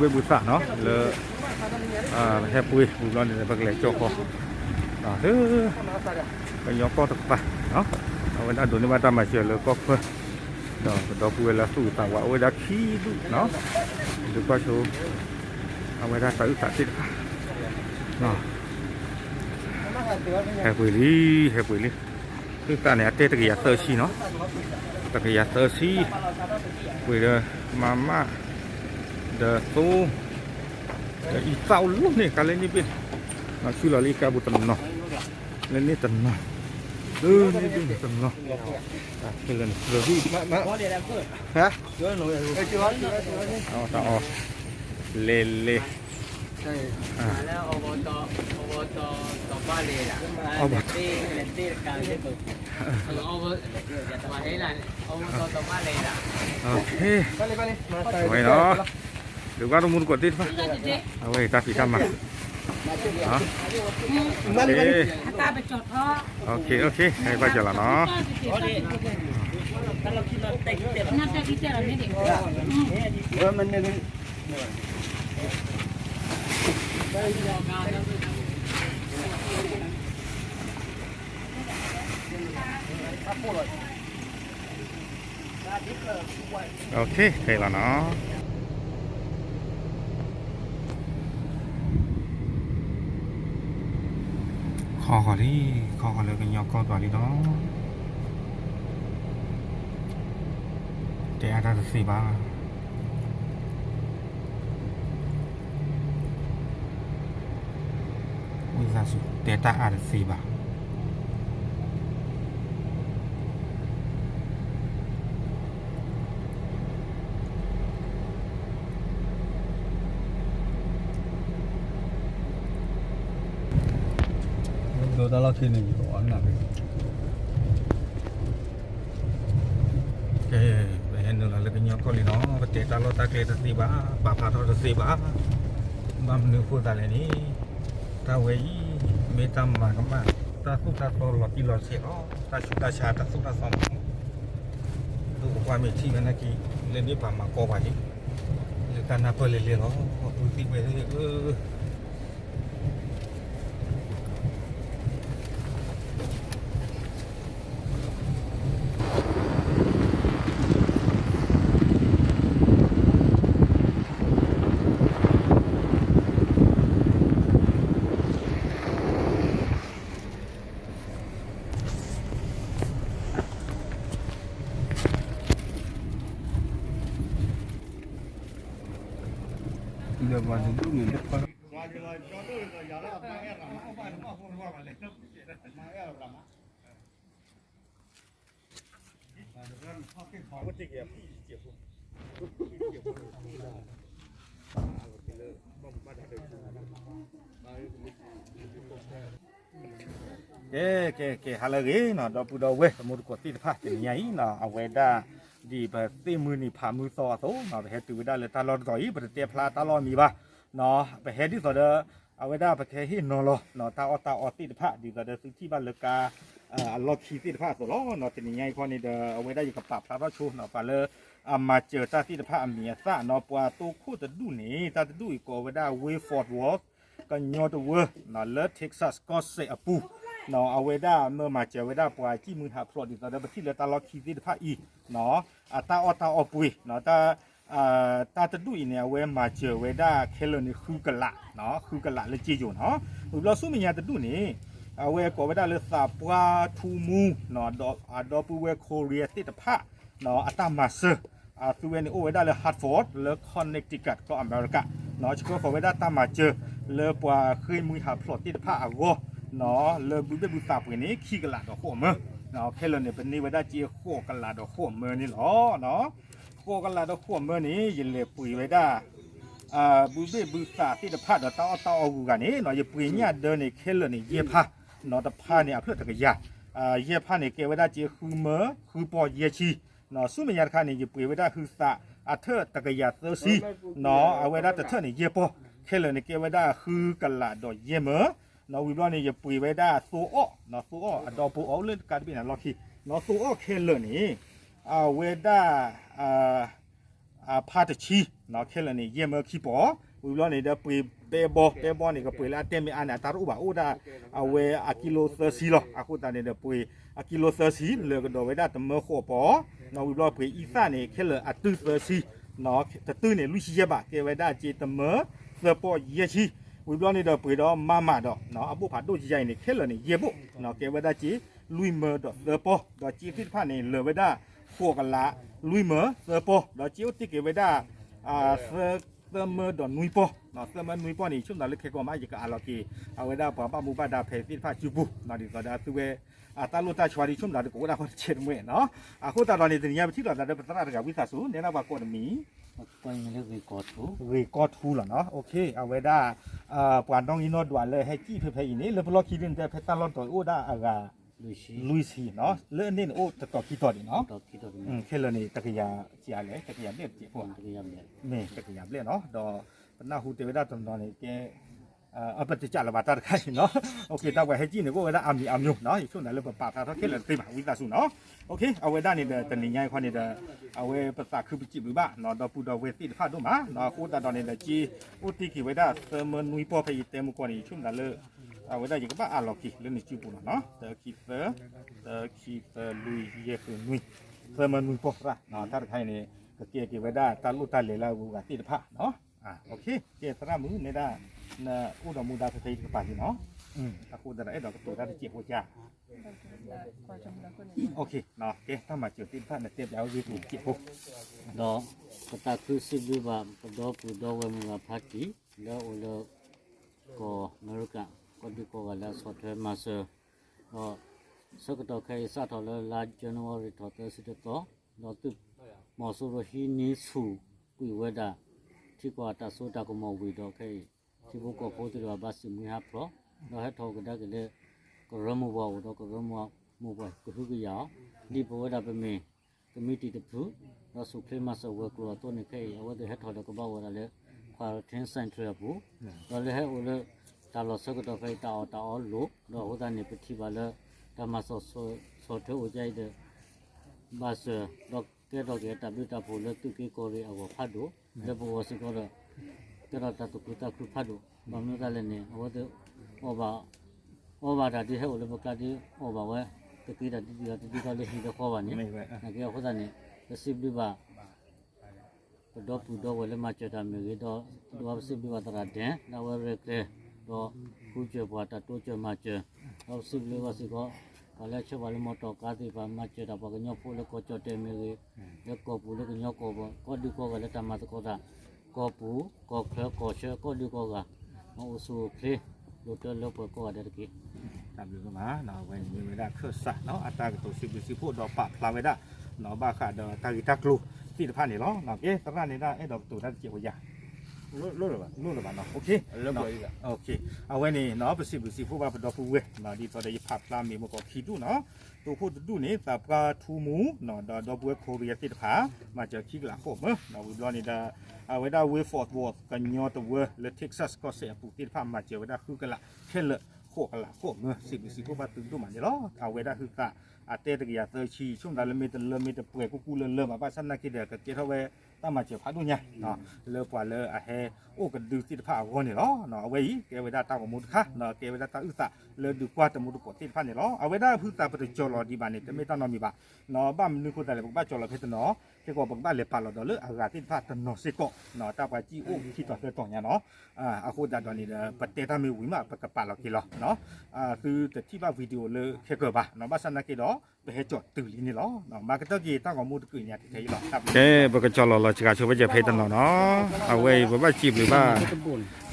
ဘှ့ၣ်ဘုသးနီၤ လၢ ဟဲပှ့ၤဝံၤဘျီန့ၣ် ပကလဲၤကၠီၣ်ဃီ လၢ ကညီကီၢ်တကပၤ အဝဲဒၣ်ဒိးန့ၢ်ဘၣ်တၢ်မၤစၢၤလၢကီၢ်ခွဲ ဒီးပဒီပုၢ်ဝဲၢ်လၢသူၣ်ကသးဝး အိၣ်ဝဲဒၣ်ခံဒူၣ်နီၤ ဒုးကွၢ်ဆိ အဝဲဒၣ်တၢ်အုၣ်သးသ့ၣ်တဖၣ် ဟဲပှ့ၤလံ ဟဲပှ့ၤလံ သုသးန့ၣ် အတဲတကယၤသၢဆံနီၤ တကယၤသၢဆံ ပှ့ၤဒီး မၤမၣ် ဒီးသိ ဒီးအံသၣ်အိၣ်လီၤန့ၣ် ကါလၢန့ၣ်ဘ့ၣ် ဆူလီၤလၢအံကါပူၤတနီၤ လၢန့ၣ်တနီၤ လၢန့ၣ်ဘ့ၣ်န့ၣ်တနီၤ ဖဲလၢန့ၣ် တၢ်အီၣ် လဲၤလဲၤ အီၣ်ဘၣ်တၢ် ဝဲနီၤ ဒုးကွၢ်တမူတကိးသ့ၣ်တဖၣ် အဝဲတၢ်ဖံးတၢ်မၤ ဘၣ်ကၠီၤလီၤနီၤ ခဲလီၤနီၤ ခီဃီၤလံ ခီဃီၤလၢကညီကီၢ်ပၤလံနီၤ တဲအါတၢ်တသ့ဘၣ် ဝံသးစူၤ တဲတၢ်အါတသ့ဘၣ် ဒိးတၢ်လီၢ်ခံန့ၣ် ယကအိးနၢ် ကဲ ပဟဲနုာ်လီၤလၢကညီကီၢ်လံနီၤ ပတဲတၢ်လီၢ်တၢ်ကျဲတသ့ဘၣ် ပာ်ဖျါထီၣ်တသ့ဘၣ် ဘၣ်မနုၤအဃိသတးလဲၣ်န့ၣ် တၢ်ဝဲအံၤ မ့ၢ်တၢ်မၤကမၣ် တၢ်သိၣ်တၢ်သီလီၤတံၢ်လီၤဆဲးလီၤ တၢ်ဆူးတၢ်ဆါတၢ်သိၣ်တၢ်သီမး ဒ်ပကွၢ်မ့ၢ်ထံၣ်ဝဲနာ်က့ လၢန့ၣ်ပှၤမၤကီပှၤလံ လၢတၢ်နၢ်ပၢၢ်လဲၤလဲၤလီၤ ပုၢ်သ့ၣ်ဝဲၢ်သ့ၣ်ဧၢ ဒီးပှၤတဒူၣ်န့ၣ် ကဲ ကဲ ကဲ ဟါလၢအဂ့ၤနီၤ ဒီပုၢ်ဒီဝဲၢ် တမူတကိးသ့ၣ်တဖၣ် တနံၤညါအံၤနီၤ အဝဲဒၣ် ဒ်ပသ့ၣ်မုၢ်နံၤဖးမုၢ်သီအသိးနီၤ ပဟဲတုၤဝဲဒၣ်လၢတၢ်လီၢ်တတီၤအံၤ ပတတဲဖျါတၢ်လီၢ်မံၤဘၣ်နီၤ ပဟဲဒ်သိးဒီး အဝဲဒၣ်ပကဟဲဟ့ၣ်နီၤလီၤနီၤ တၢ်အီၣ်တၢ်အီသ့ၣ်တဖၣ် ဒ်သိးဒီးသုထံၣ်ဘၣ်လၢကါ အလီၢ်ခံသ့ၣ်တဖၣ်အသိးလီၤနီၤ တနံၤညါအံၤခီန့ၣ်ဒီး အဝဲဒၣ်ယကပာ်ဖျါထီၣ်ဆိနီၤ ပှၤလၢ အမၤစၢၤတၢ်သ့ၣ်တဖၣ်အမံၤအသၣ်နီၤ ပှၤတိခိၣ်တဒူၣ်န့ၣ် တၢ်တဒူၣ်အံၤကိးဝဲဒၣ် Wayne Fort Worth ကညီတဝၢနီၤ လၢ Texas ကီၢ်စဲၣ်အပူၤနီၤ အဝဲဒၣ်မၢမၤစၢၤဝဲဒၣ်ပှၤကံၣ်မုၢ်ဟးဖျိး ဒ်သိးဒီးပထံၣ်လၢတၢ်လီၢ်ခံသ့ၣ်တဖၣ်အံၤနီၤ အတၢ်အီၣ်တၢ်အီပှ့ၤနီၤ တၢ် တၢ်တဒူၣ်အံၤန့ၣ် အဝဲမၤစၢၤဝဲဒၣ်ခဲလၢာ်န့ၣ် ဃုကလးနီၤ ဃုကလးလၢက့ယိၤနီၤ ဝံၤဘျီဆူမဲာ်ညါတဒူၣ်န့ၣ် အဝဲကိးဝဲဒၣ်လၢသးပှၢ်ထူမူနီၤ ဒီးအဒီပုၢ်ဝဲၢ် Korea သ့ၣ်တဖၣ်နီၤ အတၢ်မၤစၢၤ အသုဝဲန့ၣ်အိၣ်ဝဲဒၣ်လၢ Hartford လၢ Connecticut ကီၢ်အမဲရကၤနီၤ ဆှၢဃီၤဝဲဒၣ်တၢ်မၤစၢၤ လၢပှၤဃ့ၢ်မှံဟးဖျိးသ့ၣ်တဖၣ်အဂီၢ်နီၤ လၢဘုဘ့ၣ်ဘုသးပှ့ၤန့ၣ် ခံကလးဒီးဃိးမၢ ခဲလၢာ်န့ၣ် ပန့ၢ်ဝဲဒၣ်က့ဃိးကလးဒီးဃိးမၢန့ၣ်လီၤ ဃိးကလးဒီးဃိးမၢန့ၣ် ယလဲၤပှ့ၤဝဲဒၣ် ဘုဘ့ၣ်ဘုသးသ့ၣ်တဖၣ်ဒီးတၢ်အီၣ်တၢ်အီဂုၤဂၤန့ၣ်နီၤ ယပှ့ၤညၣ်ဒၢန့ၣ် ခဲလၢာ်န့ၣ် ယဲၢ်ဖးနီၤ တဖးန့ၣ် အဖျၢၣ်တကယၤ ယဲၢ်ဖးန့ၣ် ကဲဝဲဒၣ်က့ဃုမၢ ဃုပီၢ်ယဲၢ်ဆံနီၤ ဆူမဲာ်ညါတခါန့ၣ် ယပှ့ၤဝဲဒၣ်ဟုသးအထၢၣ်တကယၤသၢဆံနီၤ အဝဲဒၣ်တထၢၣ်န့ၣ် ယဲၢ်ပီၢ် ခဲလၢာ်န့ၣ် ကဲဝဲဒၣ်ဃုကလးဒီးယဲၢ်မၢနီၤ ဝံၤဘျီန့ၣ် ယပှ့ၤဝဲဒၣ်သိအီၣ်နီၤ သိအီၣ်အဒီပုၢ်အီၣ်လၢကါတဘ့ၣ်န့ၣ်လီၢ်ခံနီၤ သိအီၣ်ခဲလၢာ်န့ၣ် အဝဲဒၣ် ဖးတဆံ ခဲလၢာ်န့ၣ် ယဲၢ်မၢခံပီၤ, ဝံၤဘျီန့ၣ်ဒီးပှ့ၤပဲဘီ, ပဲဘီန့ၣ် ကပှ့ၤလၢအတဲမ့ၢ်အါန့ၣ် အတၢ်တအိၣ်ဘၣ် အိၣ်ဒၣ်အဝဲအကံလိသၢဆံလီၤ. အဃိသတးန့ၣ်ဒီး ပှ့ၤအကံလိသၢဆံ လၢာ်ကဒီးဝဲဒၣ်တမၢဃိးပီၤ, ဝံၤဘျီပှ့ၤအံသၣ်န့ၣ် ခဲလၢာ်အတုၢ်သၢဆံ, တတုၢ်န့ၣ် လွံၢ်ဆံယဲၢ်ဘး ကဲဝဲဒၣ်စ့တမၢသၢပီၤယဲၢ်ဆံ, ဝံၤဘျီန့ၣ်ဒီးပှ့ၤဒီးမၤမးဒီး အဘိၣ်ဖးဒိၣ်ယါအံၤန့ၣ် ခဲလၢာ်န့ၣ် ယဲၢ်ဘိၣ်, ကဲဝဲဒၣ်စ့လွံၢ်မၢဒီးသၢပီၤ, ဒီးစ့သ့ၣ်တဖၣ်န့ၣ် လၢာ်ဝဲဒၣ်ဃိးကလးလွံၢ်မၢသၢပီၤ, ဒီးစ့အိၣ်တ့ၢ်က့ၤဝဲဒၣ် သၢမၢဒီးနွံပီၤ, သၢမၢနွံပီၤန့ၣ် ဆိကမိၣ်လၢခဲကိာ်မး ယကအးလီၤက့ၤ အဝဲဒၣ်ပှၤဘၣ်မူဘၣ်ဒါဖဲသ့ၣ်တဖၣ်စုပူၤ, ဒ်သိးဒီးသုဝဲ အတၢ်လိၣ်တၢ်ဆှါဒ်ဆိကမိၣ်လၢတကအိၣ်ဒၣ်ဃီတဆဲးတမှဲနီၤ. အဃိသတးဒီးန့ၣ် တနံၤညါပထံၣ်လိာ်သးဒီးပသရၣ်တဂၤဝံသးစူၤ နဲဒၣ်ပှၤကိးတမံၤ ဂ့ၤကီထူလီၤနီၤ. အဝဲဒၣ် ပှၤနီၣ်ဂံၢ်နီၣ်ဒွးလၢဟဲစံၣ်ဖဲဖဲအံၤန့ၣ် လၢပလီၢ်ခံဒ်န့ၣ် ဖဲတၢ်လီၢ်တီၤအံၤအိၣ်ဒၣ်အဂၤ လွံၢ်ဆံနီၤ, လၢအန့ၣ်န့ၣ်အိၣ်တတီၤခံတီၤဒံးနီၤ. ခဲလၢာ်န့ၣ် တကယၤစံးလဲၣ် တကယၤဘျဲၣ်တကဲးဖိ, မ့ၢ်တကယၤဘျဲၣ်နီၤ, ဒီးပနၢ်ဟူတဲဝဲဒၣ်တနီၤန့ၣ် ကဲ ပတစးလၢၤဘၣ်တၢ်တခါအံၤနီၤ. တၢ်ပှၤဟဲစံၣ်န့ၣ် ကအိၣ်ဝဲဒၣ်အါမံၤအါမံၤနီၤ, ယဆိကမိၣ်လၢပပာ်ဖျါထီၣ်ခဲလၢာ်တသ့ဘၣ် ဝံသးစူၤနီၤ. အဝဲဒၣ်န့ၣ်ဒီး တနံၤညါအံၤခီန့ၣ်ဒီး အဝဲပသးခုပစံးဘျုးဘၣ်နီၤ ဒီပုၢ်ဒီဝဲၢ်သ့ၣ်တဖၣ်ဒိၣ်မးနီၤ. အဃိသတးဒီးန့ၣ်ဒီး စ့အိၣ်တ့ၢ်က့ၤဝဲဒၣ် သၢမၢနွံပီၤဖဲယတဲမူကီၢ်န့ၣ် ယဆိကမိၣ်လၢ အဝဲဒၣ်ယကဘၣ်အးလီၤက့ၤလၢနစုပူၤလီၤနီၤ. သၢခံသၢ, သၢခံသၢလွံၢ်ယဲၢ်ဃုနွံ, သၢမၢနွံပီၤသရၣ်, တၢ်တခါအံၤန့ၣ် ကကဲက့ၤဝဲဒၣ်တၢ်လိၣ်တၢ်လဲၤလၢအဂုၤအဂၤသ့ၣ်တဖၣ်နီၤ. ကဲသရၣ်မုၣ် နဲဒၣ် နအိၣ်ဒီးမူဒါဖဲဖဲအံၤတကပၤလံနီၤ. အဃိသတးဒီးအဲၣ်ဒိးကတိၤတၢ်တစဲးဖိယါ ကဲတၢ်မၤစၢၤသ့ၣ်တဖၣ် နတဲပျးဝဲဂ့ၤက့ၤတစဲးဖိ ဒီးပသးခုစံးဘျုးဘၣ် ပဒီပုၢ်ဒီဝဲၢ်မုၢ်ဂၤဖးတံၢ် လၢအအိၣ်လၢ ကီၢ်အမဲရကၤ ကိးဒံကိးဂၤလၢအဆီၣ်ထွဲမၤစၢၤ, ဒီးဆၢကတီၢ်ခဲအံၤစးထီၣ်လၢလါ January ထီၣ်သၢဆံတသီ, ဒီးသုးမီၤစိရိၤဟံးန့ၢ်ဆူၣ်ကွံာ်ဝဲဒၣ် ထံကီၢ်အတၢ်စိတၢ်ကမီၤဝံၤဒီးခဲအံၤ ထံဖိကီၢ်ဖိသ့ၣ်တဖၣ်ဘၣ်စံးမှံဟးဖျိး, ဒီးဟဲထီၣ်ကဒါက့ၤလၢ ကရၢမိၢ်ပှၢ်အိၣ်ဒီး ကရၢမိၢ်ပှၢ်ကဟုကယာ်အီၤ, ဒ်ပဝဲဒၣ်ပမ့ၢ် ကမံးတံာ်တဖု, ဒီးဆူၣ်ချ့မၤစၢၤဝဲၤကျိၤအသိးန့ၣ်ခဲအံၤ အဝဲသ့ၣ်ဟဲထီၣ်ဒီးကဘၣ်အိၣ်ဝဲဒၣ်လၢ quarantine center အပူၤ, ဒီးလၢဟဲအိၣ်လၢ တၢ်လီၢ်ဆၢကတီၢ်ခဲအံၤ တၢ်အီၣ်တၢ်အီလိၤ, ဒီးအဃိသတးန့ၣ် ပထံၣ်ဘၣ်လၢ တၢ်မၤစၢၤဆီၣ်ထွဲအိၣ်ကါအံၤဒီး ဘၣ်စၢၤ ဒီးကဲထီၣ်က့ၤတၢ်ဘျုးတၢ်ဖှိၣ်လၢသုးက့ကီၢ်ရ့ၣ်အဂီၢ်ဖးဒိၣ်, လၢပဂီၢ်စ့ၢ်ကီးဒီး ကဲထီၣ်တၢ်သူၣ်ခုသးခုဖးဒိၣ်, ဘၣ်မနုၤအဃိလဲၣ်န့ၣ် အဝဲသ့ၣ် အီၣ်ဘၣ် အီၣ်ဘၣ်တၢ်ဒ်ဟဲအိၣ်လၢပကျါဒ်အီၣ်ဘၣ်ဝဲ, တက့ၤတၢ်ဒ်ဒ်ဒီးတဒ်သိးလၢဟံၣ်လၢဃီဘၣ်န့ၣ်, နာ်က့အဃိသတးန့ၣ် ပစံးဘျုးဘၣ် ပဒီပုၢ်ဒီဝဲၢ်လၢမၤစၢၤတၢ်မ့ၢ်ဂ့ၤ, ဒီးဒိၣ်အါပစံးဘျုးဘၣ်သရၣ်ဒဲၣ် လၢအဝဲရဲၣ်ကျဲၤ, ဒီးဃုစၢၤပှၤတၢ်တိစၢၤမၤစၢၤ, ဒီးပစံးဘျုးဘၣ်စ့ၢ်ကီး ပှၤလၢဆှၢပှၤလၢမီတီၢ်ကါသ့ၣ်တဖၣ် မၤစၢၤတၢ်ပှၤကညီဖိလၢကီၢ်ကၠီၣ်တဲာ်မ့ၢ်ဂ့ၤ, လၢကီၢ်ပူၤလၢကညီကီၢ်ပူၤ ကိးဒံကိးဂၤလၢတၢ်မၤသကိးတၢ်, ကီၢ်ပူၤ ကီၢ်ချၢ ကီၢ်ဆၢ ကိးဒံကိးဂၤ, အိၣ်ဆူၣ်အိၣ်ချ့ ဒိၣ်တၢလၢပှဲၤကိးဂၤဒဲးတက့ၢ်. တၢ်ဘျုးဒိၣ်မး, အဝဲန့ၣ်မ့ၢ်ဝဲဒၣ်ခၢၣ်စးနီၤ အတၢ်ကတိၤစံးဘျုးစံးဖှိၣ်ဒီးပာ်ဖျါဝဲဒၣ် ဘၣ်ဃးဒီးတၢ်ဂ့ၢ်တၢ်ကျိၤသ့ၣ်တဖၣ်န့ၣ်လီၤ. ကဲ သရၣ်န့ၣ်ဒၣ်အဲၣ်ဒိးကတိၤတၢ်တစဲးဖိယါ လိၣ်လၢၤဘၣ်နီၤ, အဝဲန့ၣ်နီၤ ပစံးဘျုးစံးဖှိၣ်ဘၣ်ပဒီပုၢ်ဝဲၢ် ဒ်သိးဒီးယဖးဖျါမ့ၢ်မ့ၢ်ကီးခံဒူၣ်နီၤ, တိခိၣ်တဒူၣ်န့ၣ် သးပှၢ်ထူမူ ဒီးဒီပုၢ်ဝဲၢ်ခိရံယါသ့ၣ်တဖၣ် မၤစၢၤခံကလးဃိးမၢ, ဝံၤဘျီန့ၣ်ဒီး အဝဲဒၣ် Wayforth Ward ကညီတဝၢလၢ Texas ကီၢ်စဲၣ်အပူၤသ့ၣ်တဖၣ် မၤစၢၤဝဲဒၣ်ဃုကလးခဲလၢာ်ဃိးကလးဃိးမၢ, စံးဘျုးစံးဖှိၣ်ဘၣ်သုဒိၣ်မးန့ၣ်လီၤ. အဝဲဒၣ်ဟုသးအတဲတကယၤသၢဆံ ဆိကမိၣ်သးလၢမ့ၢ်တလၢမ့ၢ်တပှဲၤကူကူလၢလၢဘၣ် ဘၣ်ဆၣ်သနာ်က့ဒီး ကကဲထီၣ်ဝဲတၢ်မၤစၢၤဖးဒိၣ်ညါ လၢပှၤလၢအဟဲအိၣ်ကဒုသ့ၣ်တဖၣ်အဂီၢ်န့ၣ်လီၤ. အဝဲအံၤကဲဝဲဒၣ်တၢ်ဂီၤမူတခါ ကဲဝဲဒၣ်တၢ်အုၣ်သးလၢဒုးကွၢ်တမူတကိးသ့ၣ်တဖၣ်န့ၣ်လီၤ. အဝဲဒၣ်ဟုသးပတကၠီၤလီၤဒံးဘၣ်န့ၣ် တမ့ၢ်တၢ်နီတမံၤဘၣ်, ဘၣ်မနုၤအဃိသတးလဲၣ် ပကဘၣ်ကၠီၤလီၤဖဲတနီၤ ခဲကီးပကဘၣ်လဲၤပာ်လီၤဒီးလၢအဂၤသ့ၣ်တဖၣ်တနီၤစ့ၢ်ကီး တၢ်ပှၤစံၣ်အိၣ်ခံတီၤသၢတီၤညါနီၤ. အဃိသတးဒီးန့ၣ်ဒီး ပတဲတၢ်မ့ၢ်ဝံၤမး ပကပာ်လီၤက့ၤလီၤ. သုတထံၣ်ဘၣ် video လၢခဲကၢၤဘၣ် ဘၣ်ဆၣ်သနာ်က့ဒီး ပဟဲကၠီၤတုၤလံန့ၣ်လီၤ. မၤကတၢၢ်က့ၤတၢ်ဂီၤမူတကုးညါထဲအံၤလီၤ. ကဲ ပကကၠီၤလီၤလီၤစှၤဆိဖဲကၠီၤဖဲတနီၤနီၤ, အဝဲအံၤပဘၣ်စံးဘျုးဘၣ်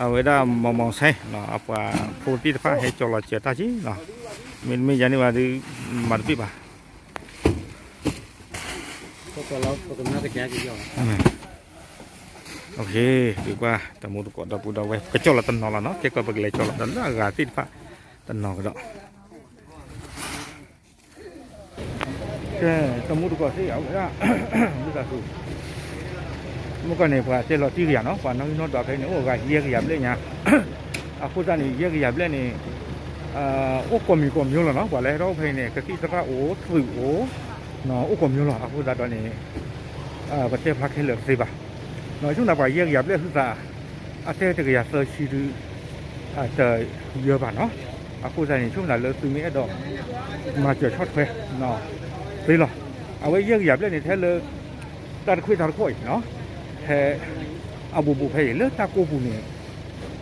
အဝဲဒၣ်မီၤမီၤဆဲ အပှၤဖိသ့ၣ်တဖၣ်ဟဲကၠီၤလီၤစှၤတၢ်က့ၤလီၤ. မ့တမ့ၢ်ယၤန့ၣ်ဘၣ်ဒီး မၤတဘၣ်ဘၣ်. ဒုးကွၢ်တမူတကိးဒီပုၢ်ဒီဝဲၢ် ကကၠီၤလီၤတနီၤလီၤနီၤ, ခဲကီးပကလဲၤကၠီၤလီၤဒီးလၢအဂၤသ့ၣ်တဖၣ်တနီၤကဒီး. ကဲ တမူတကိးသ့ၣ်အဝဲဒၣ် မုၢ်သးသူ မုၢ်ကီၢ်န့ၣ် ပှၤတဲလီၤတံၢ်ကယၤနီၤ, ပှၤနီၣ်ဂံၢ်နီၣ်ဒွးဖဲန့ၣ် အိၣ်အဂၤယဲၢ်ကယၤဘျဲၣ်ညါ, အဃိသတးန့ၣ် ယဲၢ်ကယၤဘျဲၣ်န့ၣ် အိၣ်ကိးမံၤကိးမံၤလီၤနီၤ, ပှၤလၢဟဲထီၣ်အိၣ်ဖဲအံၤန့ၣ် ကသံၣ်သရၣ်အိၣ် သုးအိၣ် အိၣ်ကိးမံၤလီၤ. အဃိသတးဒီးန့ၣ် ပတဲဖျါခဲလၢာ်တသ့ဘၣ်. ဆိကမိၣ်သးပှၤယဲၢ်ကယၤဘျဲၣ်ဟုသး အတဲတကယၤသၢဆံဒု တယၢၤဘၣ်နီၤ. အဃိသတးန့ၣ် ဆိကမိၣ်သးလၢသုမ့ၢ်အဲၣ်ဒိး မၤစၢၤဆီၣ်ထွဲ သ့လီၤ. အဝဲယဲၢ်ကယၤဘျဲၣ်န့ၣ် ထဲလၢ တၢ်တခွ့တၢ်တခိၣ်အံၤနီၤ, ဖဲ အဘူးဘူးဖဲအံၤ လၢတၢ်ကိးပူၤန့ၣ်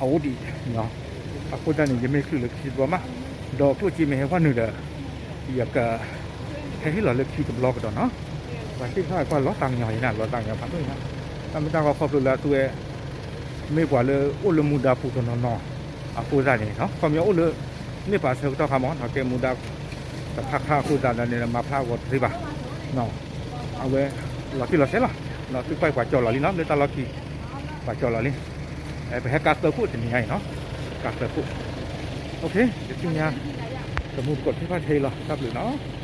အအိၣ်ဒံး အဃိသတးန့ၣ် ယမ့ၢ်ချုးလၢခံတဘျီမး, ဒီးကျိၣ်စ့မ့ၢ်ဟဲကွၢ်နုာ်ဒီး ယက ဟဲဟ့ၣ်လီၤလၢခံတဘျီကဒီးနီၤ. ပှၤသ့ၣ်တဖၣ်ကွၢ်လီၤသးကညီၤအံၤနၤ လီၤသးကညီၤဖးဒိၣ်အံၤနီၤ. တၢ်မ့ၢ်တၢ်ဂီၤခီဖျိလၢအသုဝဲ မ့ၢ်ပှၤလၢအိၣ်လၢမူဒါပူၤတနီၤနီၤ အဃိသတးန့ၣ်နီၤ ခီပညီအိၣ်လၢ မ့ၢ်ပှၤဆၢကတီၢ်ခါမးနီၤ ကဲမူဒါ တဖးခါအဃိသတးန့ၣ် မၤဖျါအဂီၢ်တသ့ဘၣ်. အဝဲ လီၤတံၢ်လီၤဆဲးလီၤ. သုကွၢ်ပှၤကၠီလီၤလံနီၤ လၢတၢ်လီၢ်ခံ ပှၤကၠီလီၤလံ. ပဟဲကါသၢခိၣ်တနံၤညါအံၤနီၤ, ကါသၢခိၣ်. ယသ့ၣ်ညါ တမူတကိးသ့ၣ်တဖၣ်ထဲအံၤလီၤ တၢ်ဘျုးနီၤ.